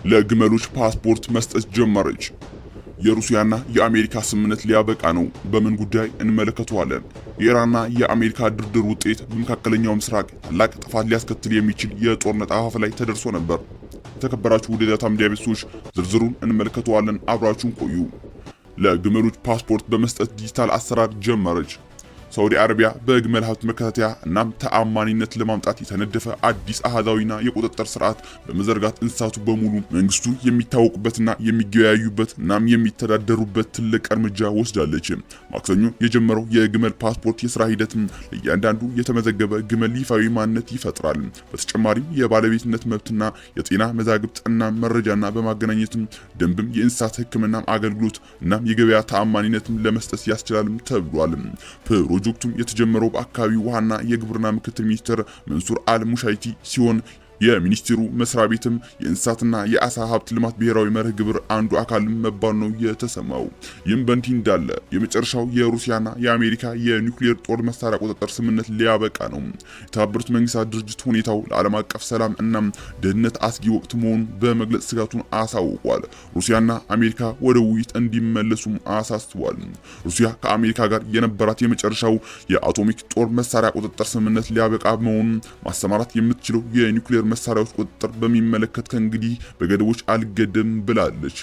ለግመሎች ፓስፖርት መስጠት ጀመረች። የሩሲያና የአሜሪካ ስምምነት ሊያበቃ ነው። በምን ጉዳይ እንመለከተዋለን። የኢራንና የአሜሪካ ድርድር ውጤት በመካከለኛው ምስራቅ ታላቅ ጥፋት ሊያስከትል የሚችል የጦርነት አፋፍ ላይ ተደርሶ ነበር። የተከበራችሁ ውድ ዳታ ሚዲያ ቤተሰቦች ዝርዝሩን እንመለከተዋለን። አብራችሁን ቆዩ። ለግመሎች ፓስፖርት በመስጠት ዲጂታል አሰራር ጀመረች። ሳዑዲ አረቢያ በግመል ሀብት መከታተያ እናም ተአማኒነት ለማምጣት የተነደፈ አዲስ አሃዛዊና የቁጥጥር ስርዓት በመዘርጋት እንስሳቱ በሙሉ መንግስቱ የሚታወቁበትና የሚገበያዩበት እናም የሚተዳደሩበት ትልቅ እርምጃ ወስዳለች። ማክሰኞ የጀመረው የግመል ፓስፖርት የስራ ሂደት ለእያንዳንዱ የተመዘገበ ግመል ይፋዊ ማንነት ይፈጥራል። በተጨማሪም የባለቤትነት መብትና የጤና መዛግብት እና መረጃና በማገናኘትም ደንብም የእንስሳት ሕክምና አገልግሎት እናም የገበያ ተአማኒነትም ለመስጠት ያስችላልም ተብሏል። ፕሮጀክቱም የተጀመረው በአካባቢው ውሃና የግብርና ምክትል ሚኒስትር መንሱር አል ሙሻይቲ ሲሆን የሚኒስቴሩ መስሪያ ቤትም የእንስሳትና የአሳ ሀብት ልማት ብሔራዊ መርህ ግብር አንዱ አካል መባል ነው የተሰማው። ይህም በእንዲህ እንዳለ የመጨረሻው የሩሲያና የአሜሪካ የኒውክሌር ጦር መሳሪያ ቁጥጥር ስምምነት ሊያበቃ ነው። የተባበሩት መንግስታት ድርጅት ሁኔታው ለዓለም አቀፍ ሰላም እና ደህንነት አስጊ ወቅት መሆኑን በመግለጽ ስጋቱን አሳውቋል። ሩሲያና አሜሪካ ወደ ውይይት እንዲመለሱም አሳስቧል። ሩሲያ ከአሜሪካ ጋር የነበራት የመጨረሻው የአቶሚክ ጦር መሳሪያ ቁጥጥር ስምምነት ሊያበቃ መሆኑን ማሰማራት የምትችለው የኒውክሌር መሳሪያዎች ቁጥጥር በሚመለከት ከእንግዲህ በገደቦች አልገደም ብላለች።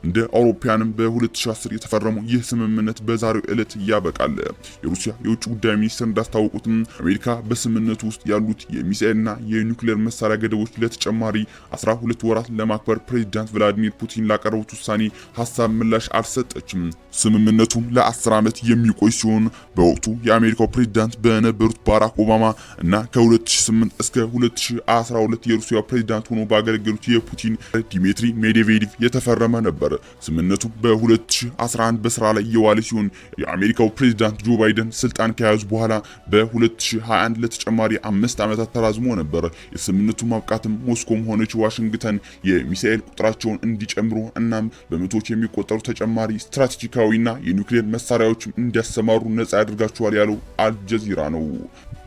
እንደ አውሮፓውያንም በ2010 የተፈረመው ይህ ስምምነት በዛሬው ዕለት ያበቃል። የሩሲያ የውጭ ጉዳይ ሚኒስትር እንዳስታወቁትም አሜሪካ በስምምነቱ ውስጥ ያሉት የሚሳኤልና የኒውክሌር መሳሪያ ገደቦች ለተጨማሪ 12 ወራት ለማክበር ፕሬዚዳንት ቭላዲሚር ፑቲን ላቀረቡት ውሳኔ ሀሳብ ምላሽ አልሰጠችም። ስምምነቱም ለ10 ዓመት የሚቆይ ሲሆን በወቅቱ የአሜሪካው ፕሬዚዳንት በነበሩት ባራክ ኦባማ እና ከ2008 እስከ 2012 የሩሲያ ፕሬዚዳንት ሆኖ ባገለገሉት የፑቲን ዲሚትሪ ሜድቬዴቭ የተፈረመ ነበር። ስምምነቱ በ2011 በስራ ላይ የዋለ ሲሆን የአሜሪካው ፕሬዚዳንት ጆ ባይደን ስልጣን ከያዙ በኋላ በ2021 ለተጨማሪ 5 ዓመታት ተራዝሞ ነበር። የስምምነቱ ማብቃትም ሞስኮም ሆነች ዋሽንግተን የሚሳኤል ቁጥራቸውን እንዲጨምሩ እናም በመቶዎች የሚቆጠሩ ተጨማሪ ስትራቴጂካዊና የኒውክሌር መሳሪያዎች እንዲያሰማሩ ነጻ ያደርጋቸዋል ያለው አልጀዚራ ነው።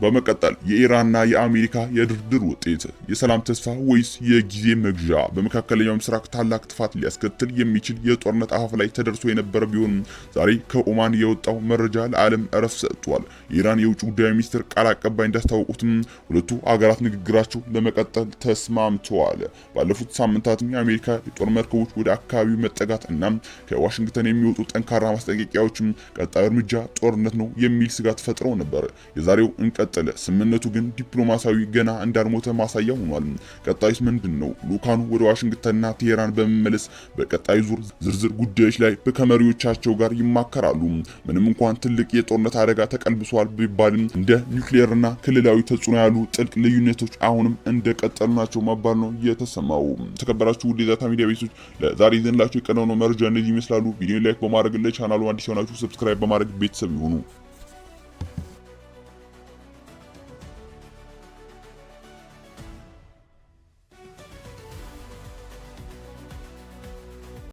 በመቀጠል የኢራንና የአሜሪካ የድርድር ውጤት የሰላም ተስፋ ወይስ የጊዜ መግዣ? በመካከለኛው ምስራቅ ታላቅ ጥፋት ሊያስከትል የሚችል የጦርነት አፋፍ ላይ ተደርሶ የነበረ ቢሆንም ዛሬ ከኦማን የወጣው መረጃ ለዓለም እረፍት ሰጥቷል። የኢራን የውጭ ጉዳይ ሚኒስትር ቃል አቀባይ እንዳስታወቁትም ሁለቱ አገራት ንግግራቸው ለመቀጠል ተስማምተዋል። ባለፉት ሳምንታትም የአሜሪካ የጦር መርከቦች ወደ አካባቢው መጠጋት እና ከዋሽንግተን የሚወጡ ጠንካራ ማስጠንቀቂያዎችም ቀጣዩ እርምጃ ጦርነት ነው የሚል ስጋት ፈጥረው ነበር። የዛሬው እንቀጥል ስምምነቱ ግን ዲፕሎማሲያዊ ገና እንዳልሞተ ማሳያ ሆኗል። ቀጣዩስ ምንድን ነው? ልኡካኑ ወደ ዋሽንግተንና ቴሄራን በመመለስ በቀጣዩ ዙር ዝርዝር ጉዳዮች ላይ ከመሪዎቻቸው ጋር ይማከራሉ። ምንም እንኳን ትልቅ የጦርነት አደጋ ተቀልብሷል ቢባልም እንደ ኒውክሌርና ክልላዊ ተጽዕኖ ያሉ ጥልቅ ልዩነቶች አሁንም እንደቀጠሉ ናቸው መባል ነው የተሰማው። ተከበራችሁ ውድ የዛታ ሚዲያ ቤቶች፣ ለዛሬ ይዘንላችሁ የቀረብነው መረጃ እነዚህ ይመስላሉ። ቪዲዮ like በማድረግ፣ ለቻናሉ አዲስ የሆናችሁ subscribe በማድረግ ቤተሰብ ይሁኑ።